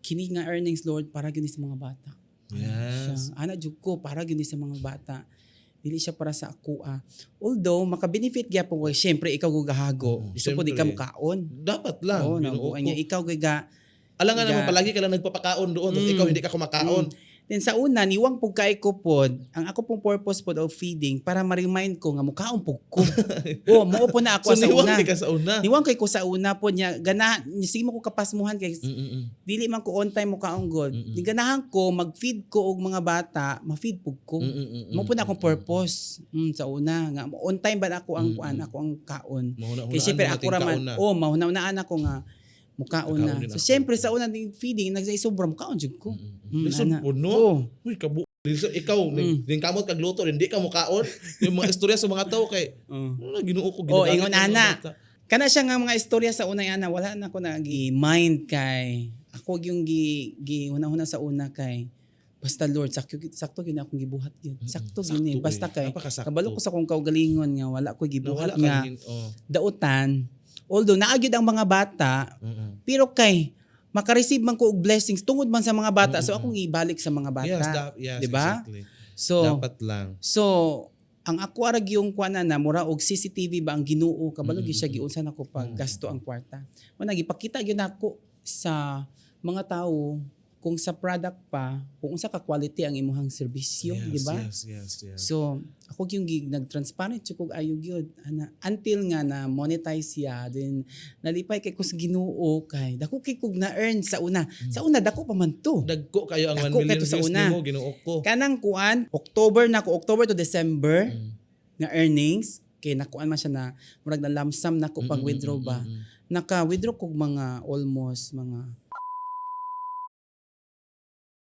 Kini nga earnings, Lord, para gyud ni sa mga bata. Siya. Ana jud ko, para gyud ni sa mga bata. Dili siya para sa ako ah. Although maka-benefit gyapon ko, syempre ikaw ko gahago. Gusto ko di ka Syempre. mukaon. Dapat lang. Oo, Ginoo nabuhay ko. niya. Ikaw ga Alam nga naman, palagi ka lang nagpapakaon doon, tapos ikaw hindi ka kumakaon. Then sa una, niwang pug kay ko pod, ang ako pong purpose pod of feeding para ma-remind ko nga mukaon pug ko. Oh, mao po na ako So, sa niwang una. di ka sa una. Niwang kay ko sa una pod niya, gana sige mo ko kapasmuhan kay dili man ko on time mukaon god. Di ganahan ko mag-feed ko og mga bata, ma-feed pug ko. Mao po na akong purpose sa una nga on time ba na ako ang kuan, ako ang kaon. Mahuna-hunaan Kay syempre mo ako nating ra man, kaon na. oh, mahuna-hunaan ako nga mukaon na. Mukaon din So ako. Syempre sa una ding feeding nagsa sobra, mukaon jud ko. Lisod Ana. po, no? Oh. Uy, kabu. Lisod, ikaw, ning kamot kag luto, hindi ka mukaon. Yung mga istorya sa mga tao kay, ano na, Ginoo ko, Oh, ginagamit ingon ko ng mga ana. bata. Kana siya nga mga istorya sa unang ana, wala na ko na gi-mind kay ako yung gi gi una-una sa una kay basta Lord, sakto sakto gyud akong gibuhat yun. Sakto gyud ni Sakto, basta eh. kay Napakasakto. kabalo ko sa akong kaugalingon nga wala ko Na gibuhat wala nga ka rin, oh. dautan. Although naa gyud ang mga bata, pero kay makareceive man ko og blessings tungod man sa mga bata. So akong ibalik sa mga bata. Yes, Diba? exactly. So Dapat lang. So, ang ako arag yung kuan na mura og CCTV ba ang Ginoo, kabalo gyud siya giunsa nako pag gasto ang kwarta. Mo nagipakita gyud nako sa mga tao kung sa product pa kung unsa ka quality ang imuhang serbisyo, di ba? Yes. So, ako yung gig nag-transparent jud kog ayo gyud ana until nga na monetize siya, then nalipay kay ko sa Ginoo kay dako kay kog na earn sa una. Sa una dako pa man to. Dagko kayo ang 1 Dagko million kayo sa views una. nimo, Ginoo ko. Kanang kuan, October na ko, October to December nga earnings kay nakuan man siya na murag na lump sum na ko pag withdraw ba. Naka withdraw kog mga almost mga